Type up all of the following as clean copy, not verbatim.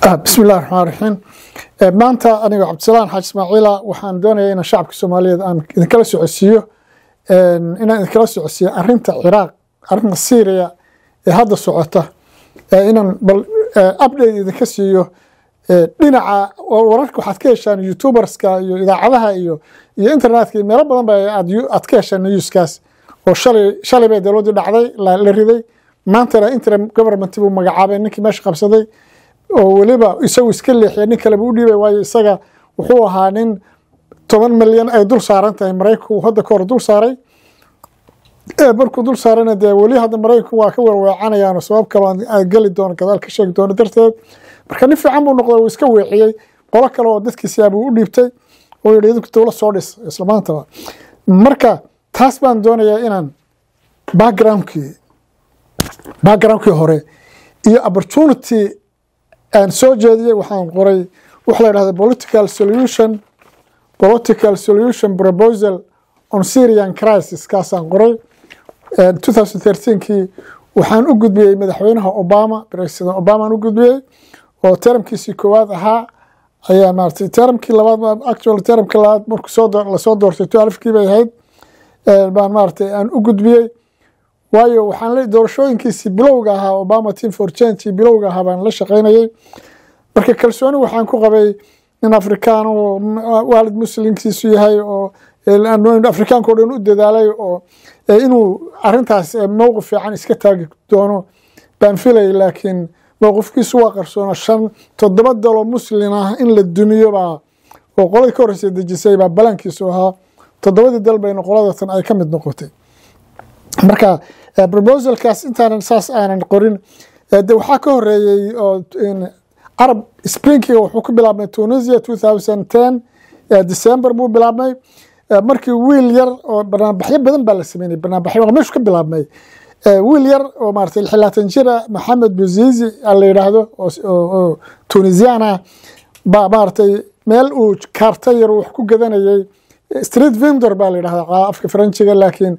Bismi illahi raxmaan raxiim. Maanta aniga Cabdisalaan Xaaji Ismaaciila waxaan doonayaa inaan shacabka Soomaaliyeed aan idinkala socodsiiyo, inaan idinkala socodsiiyo arrinta Ciraaq, arrinta Syria ee hadda socota, inaan bal update idinka siiyo. Dhinaca wararka waxaad ka heshaan YouTuberska iyo idaacadaha iyo internetka iyo meelo badan ba aad ka heshaan newskaas oo shalay bay dowladdii dhacday, la riday. Maantana interim government buu magacaabay ninkii meesha qabsaday, oo weliba isagu iska leexiyay, nin kale buu u dhiibay, waayo isaga wuxuu ahaa nin 10 milyan ay dul saaran tahay Maraykanku hadda ka hor dul saaray. Markuu dul saarayna dee weli hadda Maraykanku waa ka werweecanayaan, sabab kaloo aan geli doono, gadaal ka sheegi doono darteed. Marka nin fiican buu noqday, uu iska weeciyey, qolo kale oo dadkiisi buu u dhiibtay oo yidhi: "Idinku dowlad soo dhis isla maantaba." Marka taas baan doonayaa inaan backgroundkii hore iyo opportunity aan soo jeediyey. Waxaan qoray waxa la yidhahda political solution proposal on Syrian crisis. Kaasaan qoray 2013kii. Waxaan u gudbiyey madaxweynaha Obama, President Obamaan u gudbiyey, oo termkiisii koowaad ahaa ayaa maaragtay, termkii labaad, actual termkii labaad markuu soo lasoo doortay, 12kii bay ahayd, baan maaragtay aan u gudbiyey, waayo waxaan la doorashooyinkiisii bilowga ahaa, Obama Team for Change bilowga ahaa, baan la shaqaynayey. Marka kalsooni waxaan ku qabay nin Afrikaan oo waalid Muslimkiisu yahay oo Afrikaanka o dhan u dadaalay oo inuu arrintaas mowqif fiican iska taagi doono baan filayay, laakiin mowqifkiisu waa qarsoona. Shan toddoba dalo Muslin ah in la dumiyo baa oo qoladii ka horreysay dejisay baa balankiisu ahaa. Toddobadii dal bayna qoladatan ay ka mid noqotay. Marka proposalkaas intaanan saas aanan qorin, de waxaa ka horeeyey oo Arab Springiga wuxuu ku bilaabmay Tunisia 2010 December buu bilaabmay, markii wiil yar oo banaanbaxyo badan baa la sameynay, banaanbaxyo waa meeshu ka bilaabmay. Wiil yar oo maaragtay 26 jira, Maxamed Buzizi la yidhaahdo, oo Tunisian ah, baa maaragtay meel uu kaarta yar wax ku gadanayay, street vendor baa la yidhahdaa afka Faranjiga, laakiin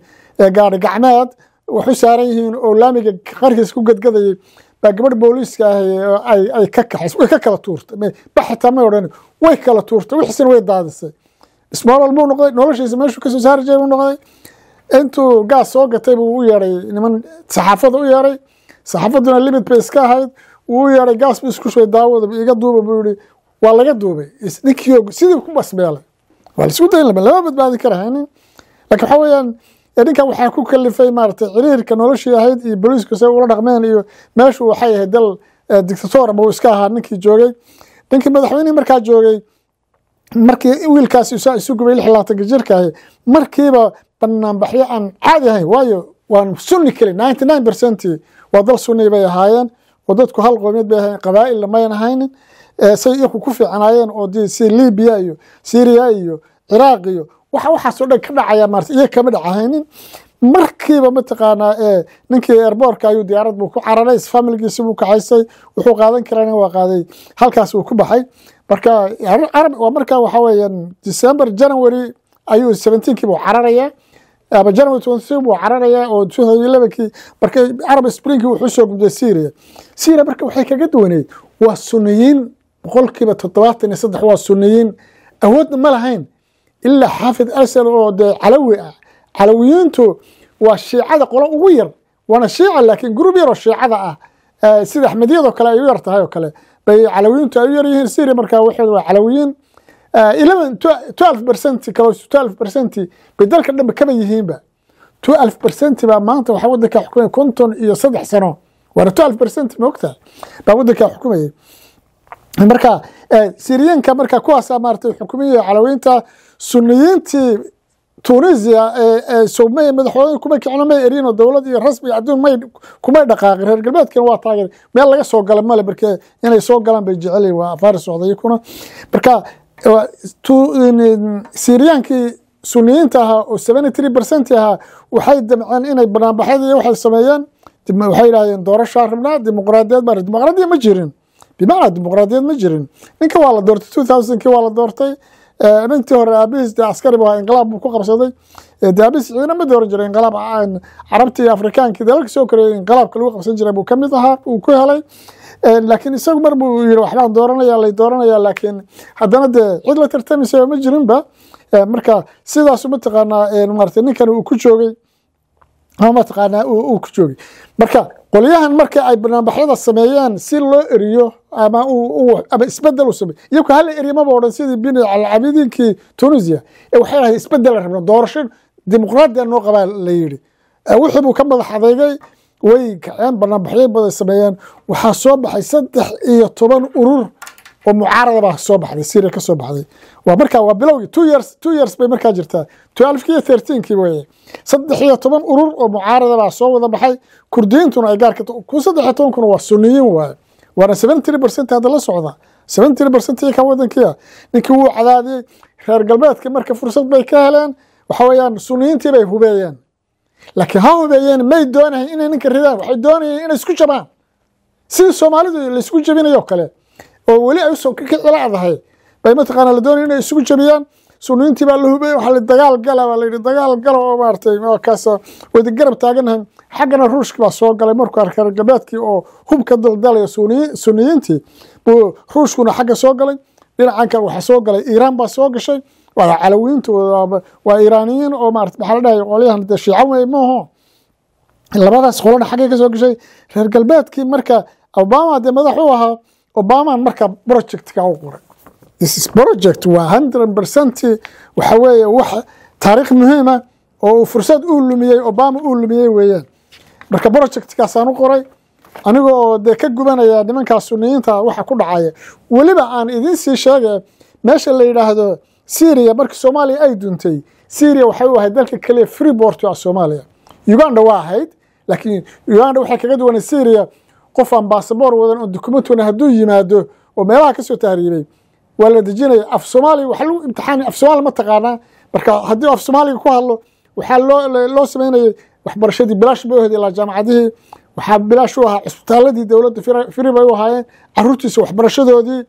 gaari gacmeed wax u saaran yihiin oo laamiga qarkiis ku gadgadayay, baa gabadh booliiska ah ay ka kaxays, way ka kala tuurtay. Ba xitaa may odhan, way kala tuurtay, wixiisina way daadisay. Ismoolal buu noqday, noloshiisa meeshuu kasoo saari jiray buu noqday. Intuu gaas soo gatay buu u yeedhay niman saxaafada u yeedhay, saxaafaduna limit bay iska ahayd. Wuu u yeedhay, gaas buu isku shubay, "Daawada iga duuba," buu yihi. Waa laga duubay ninkii, sidii ku basbeelay. Waa la isku dayn, lama badbaadin karahaynin, laakiin waxa weeyaan ninkan waxaa ku kalifay maaragtay ciriirka noloshii ahayd iyo booliisku say ula dhaqmeen iyo meeshu waxay ahayd dal dictator buu iska ahaa ninkii joogay, ninkii madaxweynihii markaa joogay. Markii wiilkaasi isu gubay, 26-ka jirka ahi, markiiba banaanbaxyo aan caadi ahayn, waayo waan Sunni keli, 99% waa dal Sunni bay ahaayeen oo dadku hal qoomiyad bay ahaayeen, qabaa'ilna mayan ahaynin say iyaku ku fiicnaayeen, oo si Libiya iyo Syria iyo Ciraaq iyo waxa waxaasoo dhan ka dhacaya maarata iyaga kama dhacahaynin. Markiiba mataqaanaa ninkii airportka ayuu diyaarad buu ku cararay, familigiisi buu kaxaysay, wuxuu qaadan karana waa qaaday, halkaas uu ku baxay. Marka Arab waa marka waxa weeyaan December, January ayuu 17kii buu cararayaa, ama January 23 buu cararayaa oo 2011kii. Marka Arab Springkii wuxuu soo gudbay Syria. Syria marka waxay kaga duwaneyd waa Sunniyiin, 73% waa Sunniyiin, awoodna ma lahayn ilaa Xaafid Asad oo dee Calawi ah. Calawiyiintu waa Shiicada qolo ugu yar, waana Shiica, laakiin group yar oo Shiicada ah, sida Axmediyadoo kale ay u yar tahay oo kale bay Calawiyiintu ay u yar yihiin Syria. Marka waxooda waa Calawiyiin, 11, 12% kale, 12% bay dalka dhanba kaba yihiinba. 12% baa maanta waxaa waddanka xukumaya 53 sano, waana 12%, ma ogtahay, baa waddanka xukumayay. Marka Siriyiinka marka kuwaasaa maaragtay xukumiyay Calawiyiinta. Suniyiintii Tunisia ee sowmay madaxweyne kuma kicino, may erin oo dowlad iyo rasmi adduun may kumay dhaqaaqin. Reer galbeedkana waa taageer, meel laga soo gala male, marka inay soo galaan bay jecel yihiin, waa afaari socday iyakuna. Marka Siiriyaankii Suniyiinta ahaa oo 73% ahaa waxay damceen inay banaanbaxyada iyo waxay sameeyeen, waxay yidhahdeen: "Doorashaa rabnaa, dimuqraadiyad baa." Dimuqraadiya ma jirin, bimacnaa dimuqraadiyad ma jirin. Ninka waa la doortay, 2000kii waa la doortay. Intii hore aabihiis dee askari bu ahaa, inqilaab buu ku qabsaday. Dee aabihiis ciidana ma dooran jiray, inqilaab Carabta iyo Afrikaankii dalalka soo koreeyay inqilaabka lagu qabsan jiray buu ka mid ahaa, uu ku helay. Laakiin isagu mar buu yiri waxbaan dooranaya, lay dooranaya, laakiin haddana dee cid la tartamaysa ma jirinba. Marka sidaas mataqaanaa maarata ninkan uu ku joogay ama mataqaanaa uu ku joogay. Marka qolyahan marka ay banaanbaxyada sameeyeen si loo eriyo ama ama isbedel u sameeyo, iyagu hala eriyo maba odhan sidii Bin Alcabidiinkii Tunisia ee waxay ahayd isbedel la rabno, doorasho dimuqraadi noo qabaa la yidhi. Wixii buu ka madax adeegay, way kaceen, banaanbaxyo badan sameeyeen. Waxaa soo baxay 13 urur oo mucaarada baa soo baxday, Syria ka soo baxday. Waa markaa waa bilowgii, 2 years, 2 years bay markaa jirtaa, 12kii iyo 13kii weeye. 13 urur oo mucaarada baa soo wada baxay, Kurdiyiintuna ay gaarka ku 13kuna waa Sunniyiin waaye, waana 73% hadda la socda, 73% ka wadankiia. Ninkii wuu cadaadiyey reer galbeedka, marka fursad bay ka heleen. Waxa weeyaan Sunniyiintii bay hubeeyeen, laakiin ha hubeeyeen, may doonayn inay ninka ridaan, waxay doonayeen inay isku jabaan sidii Soomaalidu laisku jabinayo kale oo weli ay usoo kiciladahay bay mataqaana la doonaya inay isugu jabiyaan. Sunniyiintii baa la hubeyey, waxaa la dagaal gala baa la yidhi, dagaal gala oo maaragtay kaas wada garab taaganahay. Xaggana Ruushka baa soo galay markuu arkay reer galbeedkii oo hubka daldalaya Sunniyiintii buu Ruushkuna xagga soo galay. Dhinacan kale waxaa soo galay Iiraan baa soo gashay, waa Calawiyiintu, waa Iiraaniyiin oo maarata maxaa la dhahay qolyahan dee Shiica wey maaho. Labadaas qolona xaggay ka soo gashay reer galbeedkii. Marka Obama dee madax u ahaa, Obamaan marka projectka u qoray. This is project waa 100%. Waxa weeye wax taariikh muhiima oo uu fursad uu lumiyey Obama uu lumiyey weeyaan. Marka projectkaasaan u qoray aniga oo dee ka gubanaya nimankaas Suniyiinta waxa ku dhacaya. Weliba aan idin sii sheegay meesha la yidhaahdo Syria, markii Soomaaliya ay duntay, Syria waxay u ahayd dalka kaliya free port ah. Soomaaliya, Uganda waa ahayd, laakiin Uganda waxay kaga duwanay Syria, qof aan baasaboor wadan oo dukumenti wadan hadduu yimaado oo meelaha kasoo tahriibay waa la dejinaya. Af Soomaaliya waxa lagu imtixaanay, af Soomaali ma taqaanaa? Marka haddii af Soomaaliga ku hadlo, waxaa loo sameynayay waxbarashadii bilaash bay u ahayd ilaa jaamacadihii, waxaa bilaash u ahaa cisbitaaladii dowladda, free bay u ahaayeen caruurtiisa waxbarashadoodii.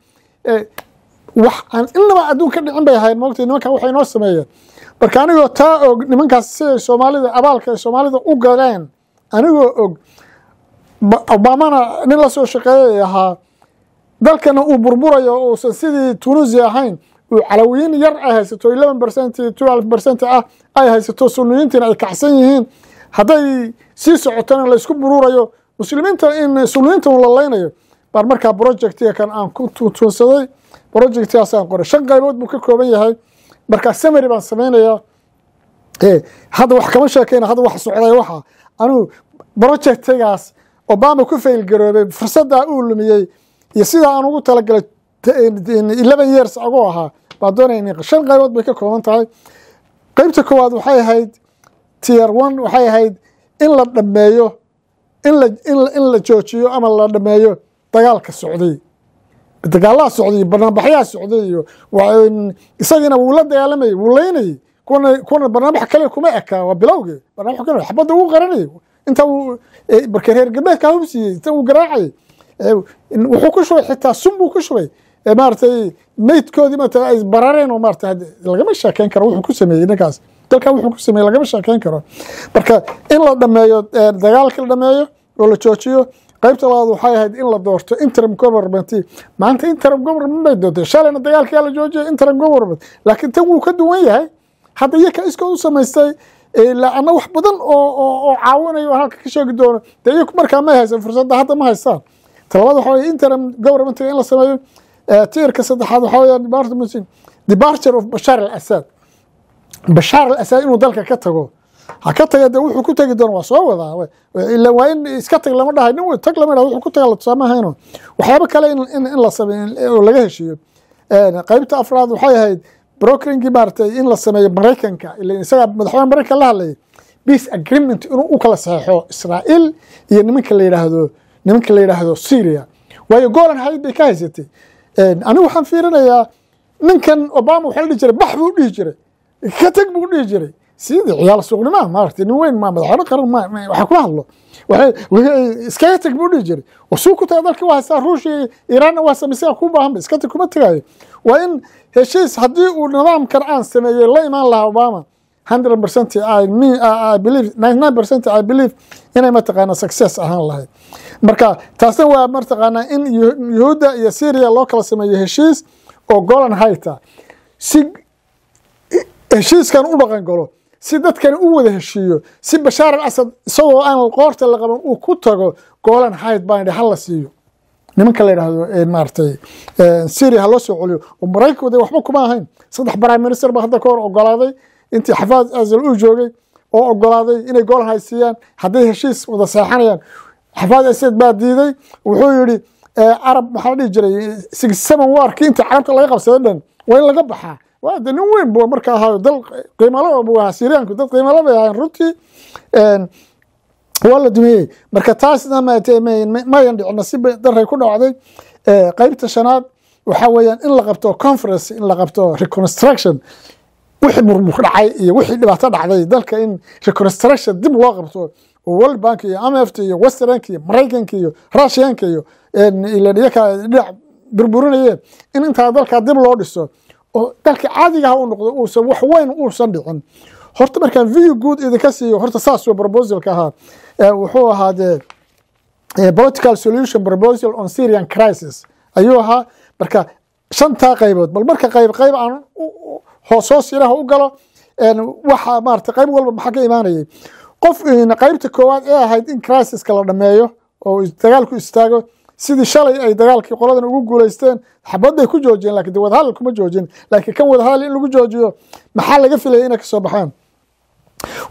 Wax aan inaba adduun ka dhicin bay ahaayeen moogtay nimankan waxay noo sameeyeen. Marka anigoo taa og, nimankaas siday Soomaalida abaalka ay Soomaalida u galeen anigoo og, Obamana nin la soo shaqeeyay ahaa, dalkana uu burburayo, uusan sidii Tunisia ahayn, uu Calawiyiin yar ay haysato, 11%, 12% ah ay haysato, Suniyiintiina ay kacsan yihiin, hadday sii socotona laysku bururayo Muslimiinta in Suniyiinta la leynayo, baan markaa projectiga kan aan ku tuunsaday. Projectgaasaan qoray, shan qaybood buu ka kooban yahay. Markaa summary baan samaynayaa, hadda wax kama sheekeyna, hadda wax socday. Waxa anigu projectigaas Obama ku fail garoobay, fursaddaa uu lumiyey iyo sidaa aan ugu talagalay 11 years ago ahaa baan doonaya. Shan qaybood bay ka kooban tahay. Qaybta koowaad waxay ahayd tier one, waxay ahayd in la dhammeeyo, in la joojiyo ama la dhammeeyo dagaalka socday, dagaalaha socday, banaanbaxyaha socday. Iyo isagiina wuu la dagaalamayay, wuu leynayay kuwana. Barnaamij kale kuma eka, waa bilowgii. Barnaamij kale xabadda uu qaranayay inta uu marka reer galbeedka hubsiiyey, inta uu garaacayay, wuxuu ku shubay xitaa sun buu ku shubay maaragtay meydkoodii maaragtay ay barareen oo maaragtay lagama sheekeyn karo wuxuu ku sameeyey ninkaas dalkan, wuxuu ku sameeyey lagama sheekeyn karo. Marka in la dhameeyo dagaalka, la dhameeyo oo la joojiyo. Qaybta labaad waxay ahayd in la doorto interim government. Maanta interim government bay doortay, shalayna dagaalkaa la joojiyay, interim government, laakiin tan wuu ka duwan yahay. Hadda iyaka iskood u samaystay ana wax badan oo caawinayo halka ka sheegi doono. Dee iyaku markaa may haysan fursadda, hadda ma haystaan. Talabaad waxa weye interim government in la sameeyo. Tiirka saddexaad waxa weeyaan departure of Bashar al Assad, Bashar al Assad inuu dalka ka tago. Ha ka taga, de wuxuu ku tegi doono waa soo wadaa, ila waa in iska tag lama dhahay, nin tag lama dhahay, wuxuu ku taga la tusaamahayno, waxyaabo kale in la sameeyo oo laga heshiiyo. Qaybta afraad waxay ahayd brokeringii maaragtay in la sameeyo Maraykanka, ila isaga madaxweyne Maraykan la hadlayay, peace agreement inuu u kala saxeexo Israa'iil iyo nimanka la yidhaahdo Syria, waayo Golan Heights bay ka haysatay. Anigu waxaan fiirinayaa ninkan Obama waxaa la dhihi jiray bax buu dhihi jiray, ka tag buu dhihi jiray, sidii ciyaal suuqnimaa maaragtay, nin weyn ma madaxweyne qaran ma waxa kula hadlo, iskaga tag buu dhihi jiray oo suu ku taga dalkii waa haystaa, Ruushia, Iiraanna waa samaysay, ku baahan ba iska tag kuma tagayo. Waa in heshiis haddii uu nidaamkan aan sameeyey la imaan lahaa Obama, 100% I mean, I believe, 99% I believe inay mataqaana success ahaan lahayd. Marka taasna waa mataqaanaa in Yuhuudda iyo Syria loo kala sameeyo heshiis oo Golan Heights, si heshiiskan u dhaqan galo, si dadkani u wada heshiiyo, si Bashaar al Asad isagoo aan qoorta la qaban uu ku tago Golan Heights baan idhi hala siiyo nimanka la yidhaahdo maaragtay Syria, ha loo soo celiyo. Oo Maraykanku de waxba kuma ahayn. Saddex prime minister ba hadda ka hor ogolaaday intii Xafaaz Azal uu joogay oo ogolaaday inay Golan Heights siiyaan hadday heshiis wada seexanayaan. Xafaaz Asad baa diiday. Wuxuu yidhi Carab maxaa la dhihi jiray 67 warkii inta Carabta laga qabsaday dhan waa in laga baxaa. Waa de nin weyn buu marka ahaa, dal qiimalo buu ahaa. Syriyaanku dad qiimalo bay ahayn runtii, waa la dumiyey. Marka taasna mayan dhicin, nasiib daray ku dhacday. Qaybta shanaad waxaa weeyaan in la qabto conference, in la qabto reconstruction, wixii murmur dhacay iyo wixii dhibaato dhacday dalka in reconstruction dib loo qabto, oo World Bank iyo IMF iyo Westernka iyo Maraykanka iyo Russianka iyo iyaka dhinac burburinayeen, in intaa dalka dib loo dhiso oo dalka caadiga ah uu noqdo, uusan wax weyn uusan dhicin. Horta markaan view guud idinka siiyo, horta saas waa proposalka ahaa. Wuxuu ahaa dee political solution proposal on Syrian crisis ayuu ahaa. Marka shantaa qaybood, bal marka qayb qayb aan hoos hoos yaraha u galo, waxa maarata qayb walba maxaa ka imaanayay qof. Qaybta koowaad ee ahayd in crisiska la dhameeyo oo dagaalku istaago, sidii shalay ay dagaalkii qoladan ugu guulaysteen, xabadday ku joojiyeen, lakin de wadahadal kuma joojin. Laakiin kan wadahadal in lagu joojiyo, maxaa laga filayay inay kasoo baxaan?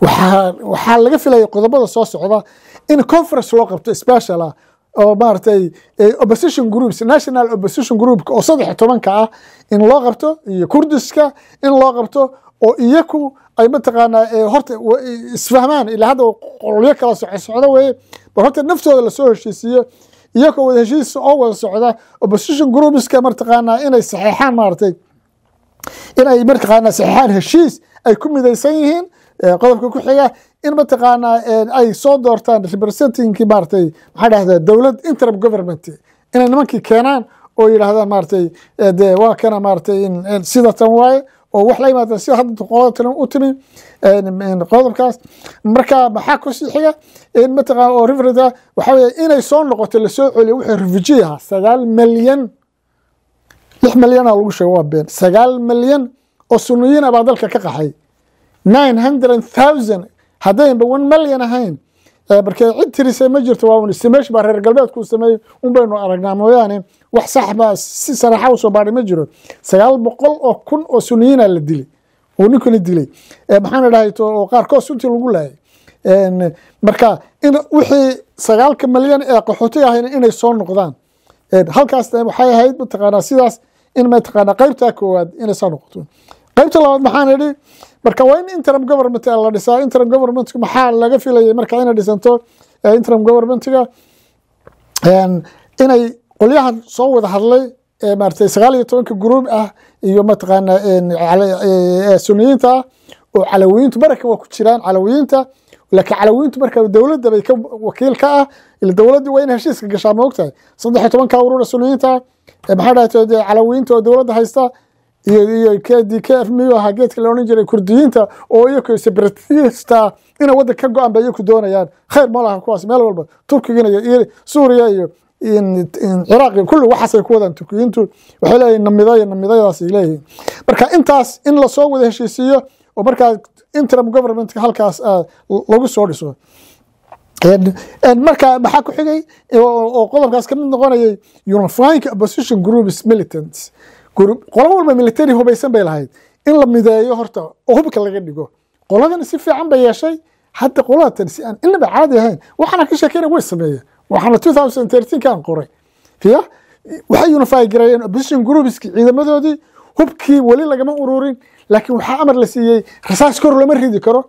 Waxaa laga filayay qodobada soo socda: in conference loo qabto special ah oo maaragtay opposition groups, national opposition groupka oo 13-ka ah in loo qabto, iyo Kurdiska in loo qabto, oo iyaku ay mataqaanaa horta isfahmaan. Ilaa hadda qolyo kala soco socdo weeye, bal horta naftooda lasoo heshiisiiyo, iyakoo wada heshiis oo wada socda opposition groupska mataqaanaa inay saxeexaan, maaragtay inay mataqaanaa saxeexaan heshiis ay ku midaysan yihiin. Qodobka ku xiga in mataqaanaa ay soo doortaan representingkii, maaragtay maxaa dhahdaa, dowlad interim government inay nimankii keenaan oo yidhaahdaan maaragtay dee waa kana maaragtay sida tan waaye oo wax la yimaada, sida hadda qolada tan u timi qodobkaas. Marka maxaa kusii xiga in mataqaana oo referendum waxaa weeye inay soo noqoto, lasoo celiyo wixii refugee ahaa. 9 milyan, 6 milyana lagu sheego, waa been. 9 milyan oo Suniyiin ah baa dalka ka qaxay, 900,000 haddaynba 1 million ahayn. Markee cid tirisay ma jirto, waa un estimation baa reer galbeedku sameeyey un baynu aragnaa mooyaane, wax sax baa si saraxa usoo baadhay ma jiro. 900,000 oo Suniyiina la dilay oo ninkuna dilay, maxaan idhahay, oo qaarkood suntii lagu laayay. Marka in wixii 9-ka milyan ee qaxootiga ahayna inay soo noqdaan halkaasna waxay ahayd mataqaanaa sidaas in mataqaanaa qaybtaa koowaad inay soo noqoto. Qaybta labaad maxaan idhi? Marka waa in interim government la dhisaa. Interim government maxaa laga filayay marka inay dhisanto interim governmentiga? Inay qolyahan soo wada hadlay ee maaragtay 19-ka group ah iyo mataqaanaa Suniyiinta ah oo Calawiyiintu marka waa ku jiraan Calawiyiinta, laakiin Calawiyiintu marka dowladda bay ka wakiil ka ah, ila dowladda waa in heshiiska gashaa, ma ogtahay? 13-ka urura Suniyiinta, maxaa dhahay, Calawiyiinta oo dowladda haysta iyo KDK F miyuu ahaa geedka la odhan jiray, Kurdiyiinta oo iyaku separatista inay waddanka ka go-an bay iyaku doonayaan. Khayr ma laha kuwaas, meel walba Turkigana iyo Suuriya iyo Ciraaq iyo kulli waxaasay ku wadaan. Turkiyiintu waxay leeyihin namidaya, namidayadaas ay leeyihiin. Marka intaas in lasoo wada heshiisiiyo oo markaa interim governmentka halkaas lagu soo dhiso. Marka maxaa ku xigay oo qodobkaas ka mid noqonayay? Unifying opposition groups militants group. Qolo walba military hubaysan bay lahayd, in la mideeyo horta oo hubka laga dhigo. Qoladan si fiican bay yeeshay. Hadda qoladatan si aan inaba caadi ahayn waxaana ka sheekeyna way sameeyeen. Waxaana 2013 kaan qoray ya, waxay unify gareeyeen opposition groupski, ciidamadoodii. Hubkii weli lagama ururin, laakiin waxaa amar la siiyey rasaas kor looma ridi karo,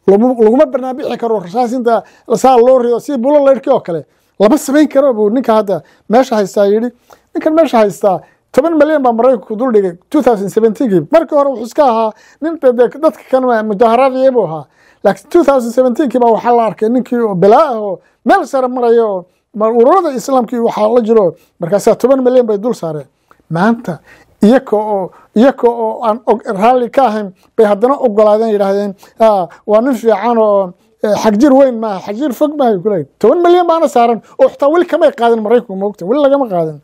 laguma barnaamixi karo rasaas inta saa loo rido si bulo leyrkii oo kale lama samayn karo buu ninka hadda meesha haystaa yidhi. Ninkan meesha haystaa 10 milyan baa Maraykanku dul dhigay 2017kii. Markii hore wuxuu iska ahaa nin dadka kan mudaharaadaya buu ahaa, laakiin 2017kii baa waxaa la arkay ninkii oo balaa ah oo meel sare maraya oo ururada Islaamkii waxaa la jiro. Markaasaa 10 milyan bay dul saareen. Maanta iyaka oo aan raalli ka ahayn bay haddana ogolaadeen, yidhaahdeen waa nin fiican oo Xagjir weyn maaha, xagjir fog maaha kuleeyihin. 10 milyan baana saaran oo xitaa weli kamay qaadin Maraykanku, moogta, weli lagama qaadin.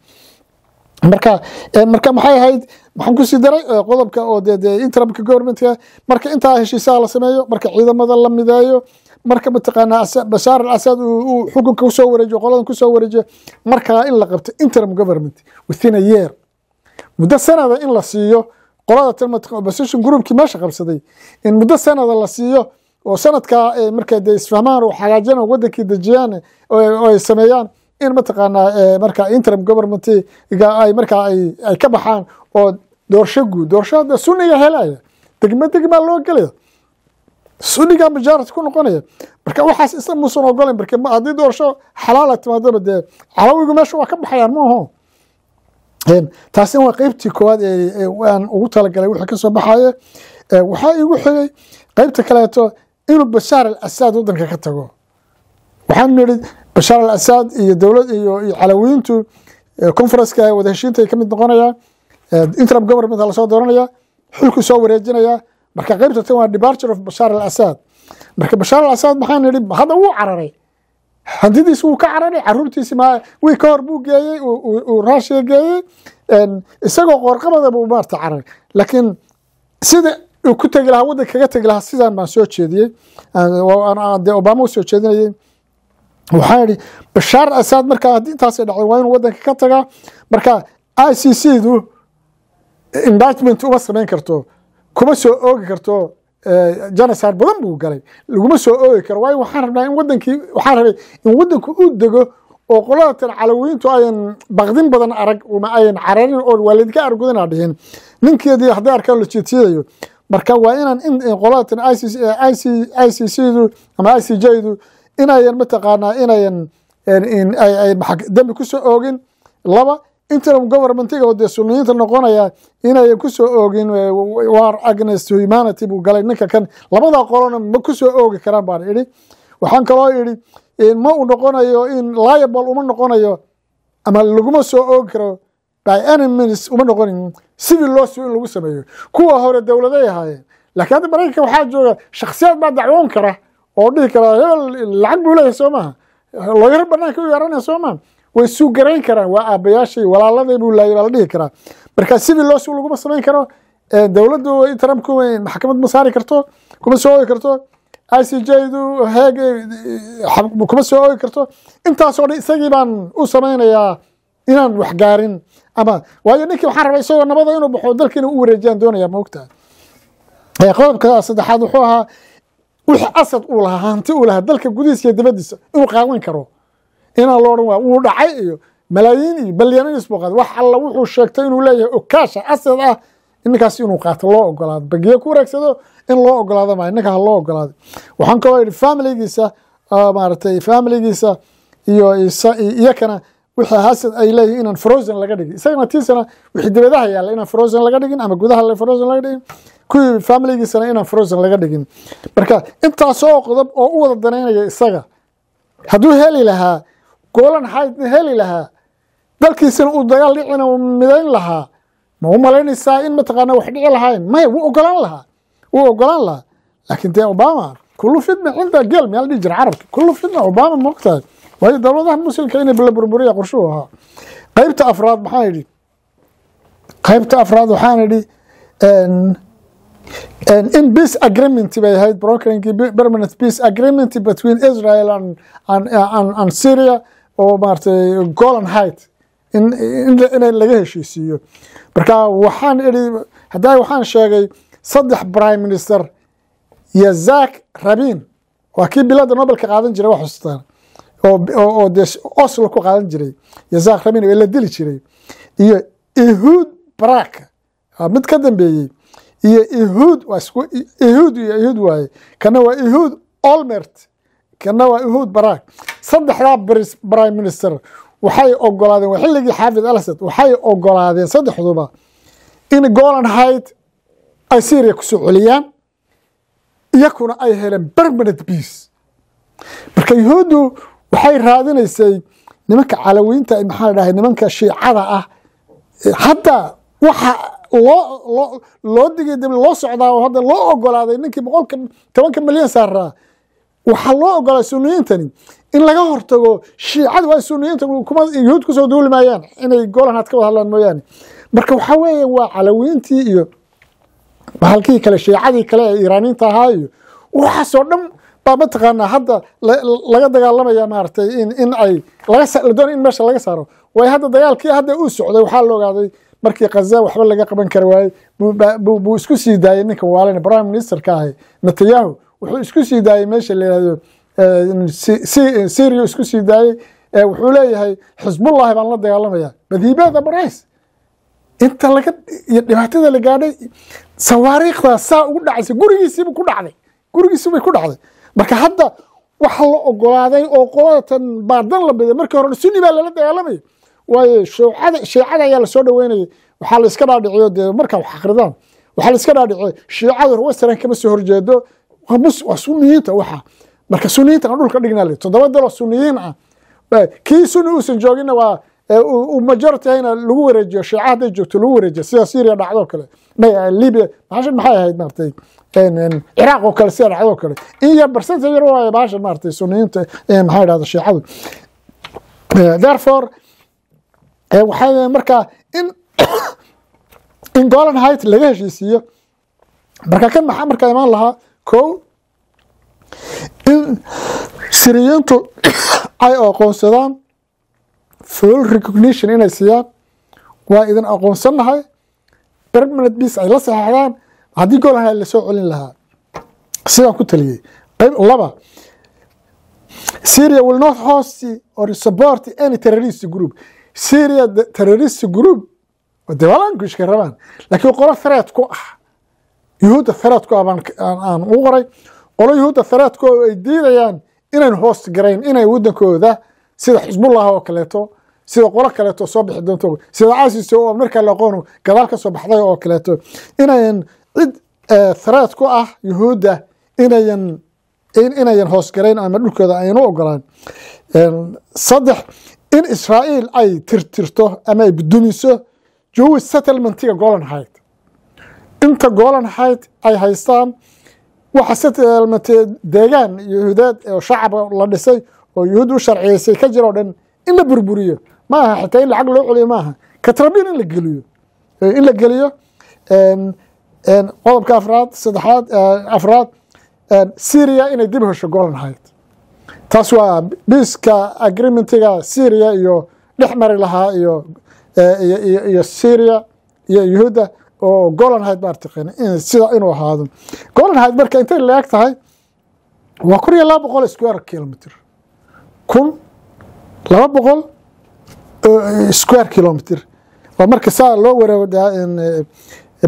Marka maxay ahayd? Maxaan kusii daray qodobka oo dee interimka governmentka, marka intaa heshiisaha la sameeyo, marka ciidamada la mideeyo, marka mataqaanaa Bashaar al Asad uu xukunka kusoo wareejiyo, qoladan kusoo wareejiyo, markaa in la qabto interim government within a year, muddo sanada in la siiyo qolada tan opposition groupkii meesha qabsaday, in muddo sanada la siiyo oo sanadkaa markay dee isfahmaan oo hagaajiyaan oo wadankii dejiyaan oo ay sameeyaan in mataqaanaa marka interim government-ga ay markaa ay ka baxaan oo doorasho guud, doorasho Sunniga helaya, degma degmaa loo gelaya, Sunniga majority ku noqonaya. Marka waxaas isla muusan ogolayn. Marka haddii doorasho xalaala timaadaba, dee Calawigu meesha waa ka baxayaan, ma aho? Taasina waa qeybtii koowaad ee aan ugu talagalay wixii ka soo baxaya. Waxaa igu xigay qeybta kaleeto inuu Bashaar al Asaad waddanka ka tago. Waxaan nidhi Bashaar al Asaad iyo dowlad iyo Calawiyiintu conferenceka wada heshiinta ay ka mid noqonayaan, interim government lasoo dooranaya, xilku soo wareejinaya. Marka qeybta tan waa departure of Bashaar al Asaad. Marka Bashaar al Asaad maxaan nidhi? Hadda wuu cararay, hantidiisi wuu ka cararay, caruurtiisi ma wii ka hor buu geeyey, uu Raashiya geeyey, isagoo qoorqabada buu maarta cararay. Laakiin sida uu ku tegi lahaa, waddanka kaga tegi lahaa, sidaan baan soo jeediyey, dee Obama u soo jeedinayay. Waxaan idhi Bashaar Asaad marka haddii intaasay dhacdo, waa inuu waddanka ka tagaa. Marka ICC du indictment uma samayn karto, kuma soo oogi karto, genocide badan buu galay, laguma soo oogi karo. Waayo, waxaan rabnaa in wadankii, waxaan rabay in waddanku uu dego oo qolada tan Calawiyiintu ayan baqdin badan arag uma ayan cararin oo waalidka argudina dhihin ninkeedii hadday arkaan la jeedsiidayo. Marka waa inaan in qolada tan ICC du ama ICJ du inayan mataqaanaa inayan dembi kusoo oogin. Laba, interim governmentiga oo dee Sunniyiinta noqonaya inayan kusoo oogin war against humanity buu galay ninka kan. Labada qolona ma kusoo oogi karaan baan idhi. Waxaan kaloo idhi ma uu noqonayo in liable uma noqonayo ama laguma soo oogi karo, by any means uma noqonayo civil lawsuit in lagu sameeyo. Kuwa hore dowladay ahaayeen, laakiin hadda Maraykanka waxaa jooga shakhsiyaad baa dacwoon kara oo dhihi kara hebel lacag buu leeyahay, soo maaha? Looyaro banaanka u yeeranaya, soo maaha? Way suugarayn karaan, waa aabayaashay, walaaladay buu laayay baa la dhihi karaa. Marka civil lawsuit laguma samayn karo, dowladdu interimku maxkamad ma saari karto, kuma soo oogi karto, ICJ du Heeg kuma soo oogi karto. Intaasoo dhan isagii baan u samaynayaa inaan wax gaarin ama waayo ninkii waxaan rabaa isagoo nabada inuu baxo, dalkiina u wareejiyaan doonaya, ma ogtahay? Qodobka saddexaad wuxuu ahaa wixii Asad uu lahaa, hanti uu lahaa dalka gudihiisa iyo dibaddiisa, inuu qaawan karo, inaan loo odhan waa wuu dhacay iyo malaayiin iyo balyaaniis buu qaaday. Wax alla wuxuu sheegtay inuu leeyahay oo kaasha asad ah ninkaas inuu qaato loo ogolaado, bangiyo ku wareegsado in loo ogolaado maayo, ninka ha loo ogolaado. Waxaan kaloo yidhi familigiisa, maaragtay, familigiisa iyo iyakana wixii asad ay leeyihin inaan frozen laga dhigin, isagana tiisana wixii dibadaha yaalla inaan frozen laga dhigin ama gudaha frozen laga dhigin, kuwii familigiisana inaan frozen laga dhigin. Marka intaasoo qodob oo u wada danaynaya isaga hadduu heli lahaa, Golan Heightna heli lahaa, dalkiisana uu dagaal dhicina uu midayn lahaa, ma u malaynaysaa in mataqaana wax dhici lahayn? Maya, wuu ogolaan lahaa, wuu ogolaan lahaa. Laakiin dee Obama kullu fitna cinda geel miyaa la dhihi jira Carabka, kullu fitna Obama, ma ogtahay? Waayo, dowladaha Muslimka inay la burburiya qorshuhu ahaa. Qaybta afraad maxaan idhi? Qaybta afraad waxaan idhi in peace agreement bay ahayd, brokering permanent peace agreement between Israel and Syria oo maaragtay Golan Height in laga heshiisiiyo. Marka waxaan idhi haddaa waxaan sheegay saddex prime minister, Yitzhak Rabin waa kii bilada Nobelka qaadan jiray, wax xustaan, oo dee Oslo ku qaadan jiray, Yitzhak Rabin ee la dili jiray, iyo Ehud Barak mid ka dambeeyey, iyo Ehud, waa isku Ehud iyo Ehud waaye, kana waa Ehud Olmert, kana waa Ehud Barak. Saddexdaa prime minister waxay ogolaadeen, waa xilligii Xaafid al Asad, waxay ogolaadeen saddexduba in Golan Height ay Syria kusoo celiyaan, iyakuna ay heleen permanent peace. Marka Yuhuuddu waxay raadinaysay nimanka Calawiinta, maxaa la dhahay, nimanka Shiicada ah. Hadda waxa loo digay dib loo socdaa oo hadda loo ogolaaday ninkii 110-ka milyan saaraa. Waxaa loo ogolaa Suniyiintani in laga hortago Shiicada. Waa Suniyiinta, kuma Yuhuud kusoo duuli maayaan inay Golan Heights ka wada hadlaan mooyaane. Marka waxaa weeye waa Calawiintii iyo bahalkii kale, Shiicadii kale ee Iiraaniinta ahaa iyo waxaasoo dhan baa mataqaanaa hadda laga dagaalamaya, maaragtay, in ay laga la doonay in meesha laga saaro. Waayo, hadda dagaalkii hadda uu socday waxaa la ogaaday markii Khaza waxba laga qaban kari waayey, buu isku sii daayey ninka waalin prime ministerka ahi Netanyahu. Wuxuu isku sii daayey meesha la yihahdo Syria, isku sii daayey. Wuxuu leeyahay Xisbullahi baan la dagaalamaya. Badiibada barays inta laga iyo dhibaatada la gaadhay, sawaariikhdaa saa ugu dhacaysa, gurigiisiiba ku dhacday, gurigiisiibay ku dhacday. Marka hadda waxa la ogolaaday oo qoladatan baadan la biday, markii hore Sunni baa lala dagaalamayay, waayo Shiicada ayaa lasoo dhaweynayay. Waxaa la iska dhaadhiciyo dee markaa wax akridaan, waxaa la iska dhaadhiciyo Shiicadu Western kama soo horjeedo, waa Suniyiinta. Waxa marka Suniyiinta aan dhulka dhignaa le toddoba dalo Suniyiin ah, kii Sunni uusan jooginna waa majority ahayna lagu wareejiyo Shiica hadday joogto lagu wareejiyo, sida Syria dhacdo kale, Libya, bahashan maxay ahayd, maaragtay, Ciraaq oo kale, sida dhacdo kale, in yar percentage yar waayo bahashan, maaragtay, Suniyiinta, maxaa idhahda, Shiicadu. Therefore waxaa markaa in Golan Height laga heshiisiiyo. Marka kan maxaa markaa imaan lahaa? Kow, in Siriyiintu ay aqoonsadaan, full recognition inay siiyaan, waa idin aqoonsannahay, permanent peace ay la saxeexdaan haddii Golan Height lasoo celin lahaa sidaan ku taliyey. Qayb laba, Syria will not host or support any terrorist group. Syria terrorist group dee waa language-ka rabaan, laakiin qolo threat ku ah Yuhuudda, threat ku ah baan aan u qoray, qolo Yuhuudda threat ku ay diidayaan inayn host garayn inay waddankooda, sida Xisbullah oo kaleeto, sida qolo kaleeto soo bixi doonto, sida ISIS oo markaa la aqoon gadaal ka soo baxday oo kaleeto, inayan cid threat ku ah Yuhuudda inayan host garayn ama dhulkooda aynan u ogolaan. Saddex, in Israa'iil ay tirtirto ama ay dumiso Jewish settlementiga Golan Height. Inta Golan Height ay haystaan waxa settlement deegaan Yuhuudeed oo shacab la dhisay oo Yuhuud u sharciyeysay ka jira oo dhan in la burburiyo. Ma aha xitaa in lacag loo celiyo, maaha katrabiin in la geliyo, in la geliyo. Qodobka afraad, saddexaad, afraad, Syria inay dib hesho Golan Height. Taas waa peaceka agreementiga Syria iyo dhex mari lahaa iyo Syria iyo Yuhuudda oo Golan Height maartaqeen sida inuu ahaado. Golan Height marka intay leeg tahay? Waa 1200 square kilometer, 1200 square kilometer waa marka saa loo wareego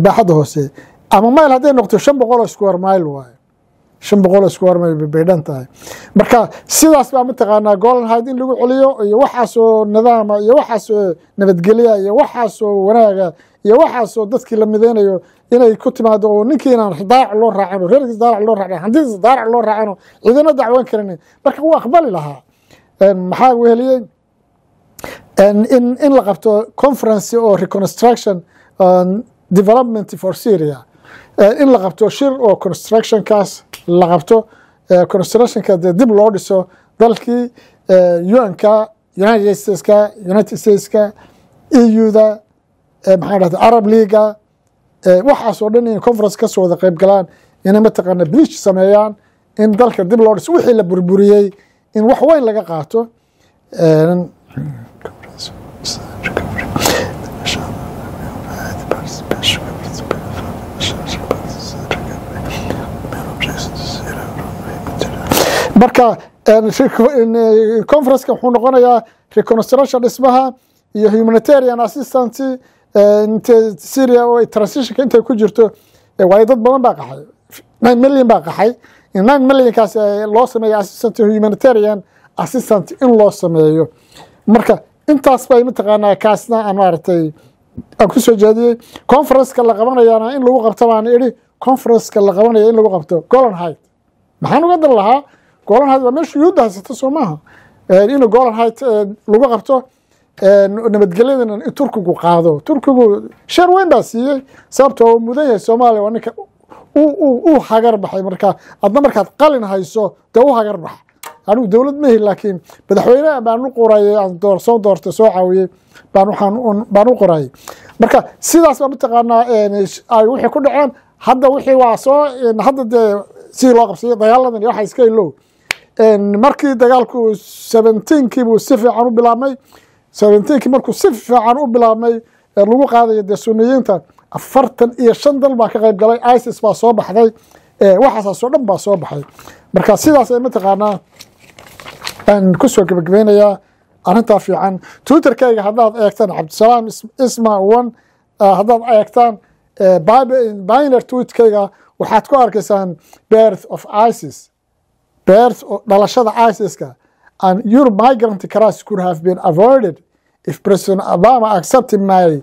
baaxadda hoose, ama mile hadday noqoto 500 oo square mile waaye, 500 oo square mile bay dhan tahay. Marka sidaas baa mataqaanaa Golan Height in lagu celiyo iyo waxaasoo nidaama iyo waxaasoo nabadgelya iyo waxaasoo wanaaga iyo waxaasoo dadkii la mideynayo inay ku timaado, oo ninkii inaan daarac loo raacin, oo reerkiis daarac loo raacin, hantidiisa daarac loo raacin, oo cidina dacwan karin. Marka wuu aqbali lahaa. Maxaa weheliyey? In la qabto conference oo reconstruction development for Syria, in la qabto shir oo constructionkaas la qabto, constructionka dee dib loo dhiso dalkii, UN-ka, United Stateska, EU-da, maxaa dhahda, Arab Leaga, waxaas oo dhan in conference kasoo wada qayb galaan, inay mataqaana bridge sameeyaan, in dalka dib loo dhiso wixii la burburiyey, in wax weyn laga qaato. Marka conferenceka wuxuu noqonayaa reconstruction dhismaha iyo humanitarian assistance int Syria oo transitionka intay ku jirto, waayo dad badan baa qaxay, 9 million baa qaxay. In 9 millionkaas loo sameeyo assistant, humanitarian assistant in loo sameeyo. Marka intaas bay mataqaanaa kaasna aan maaragtay aan ku soo jeediyey. Conferenceka la qabanayana in lagu qabto baan idhi, conferenceka la qabanaya in lagu qabto Golan Height. Maxaan uga dan lahaa? Golan Height waa meesha Yuhuudda haysato, soo maaha? Inuu Golan Height lagu qabto, nabadgelyadana in Turkigu qaado. Turkigu share weyn baa siiyey, sababtoo uu mudan yahay. Soomaaliya waa ninka U hagar baxay. Marka adna markaad qalin hayso, dee u hagar bax. Anigu dowlad mahi, laakiin madaxweyne baan u qorayay, aan soo doortay, soo caawiyey baan waxaan baan u qorayay. Marka sidaas baa mataqaanaa ay wixii ku dhaceen. Hadda wixii waa soo hadda dee sidii loo qabsaday dagaaladan iyo waxa iska ilow. Markii dagaalku 17-kii buu si fiican u bilaabmay, 17-kii markuu si fiican u bilaabmay lagu qaadayo dee Suniyiinta, 45 dal baa ka qayb galay. ISIS baa soo baxday, waxaasaasoo dhan baa soo baxay. Marka sidaas ay mataqaanaa aan kusoo gebagabeynayaa arrintaa fiican. Twitterkayga haddaad eegtaan, Cabdisalaam Isma one, haddaad eegtaan pinned tweetkayga, waxaad ku arkaysaan birth of ISIS, birth, dhalashada ISIS-ka, and your migrant crisis could have been avoided if President Obama accepted my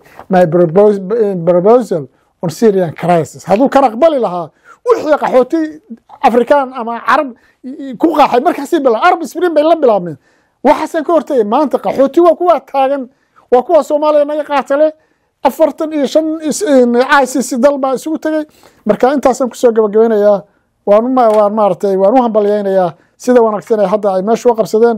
proposal on Syrian crisis. Hadduu kan aqbali lahaa, wixii qaxooti Afrikaan ama Carab ku qaxay markaasay bila Arab Spring bay la bilaabmeen. Waxaasaan ka hortagay. Maanta qaxooti waa kuwa taagan, waa kuwa Soomaaliya naga qaatale. 45 ICC dal baa isugu tegey. Marka intaasaan kusoo gabagabeynayaa. Waan maaragtay, waan u hambalyeynayaa sida wanaagsan ee hadda ay meesha u qabsadeen.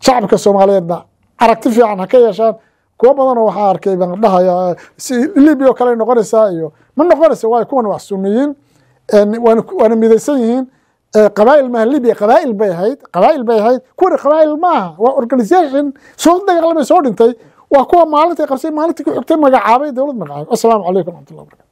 Shacabka Soomaaliyeedna aragti fiican ha ka yeeshaan. Kuwo badanoo waxaa arkay baan dhahaya Libya oo kale noqonaysaa iyo ma noqonaysa, waayo kuwan waa Sunniyiin, waana midaysan yihiin. Qabaa'il maaha. Libya qabaa'il bay ahayd, qabaa'il bay ahayd. Kuwani qabaa'il maaha, waa organization soo dagaalamay, soo dhintay. Waa kuwa maalintay qabsay, maalintii ku xigtay magacaabay dowlad magacaabay. Assalaamu calaykum raxmatullah barakatu.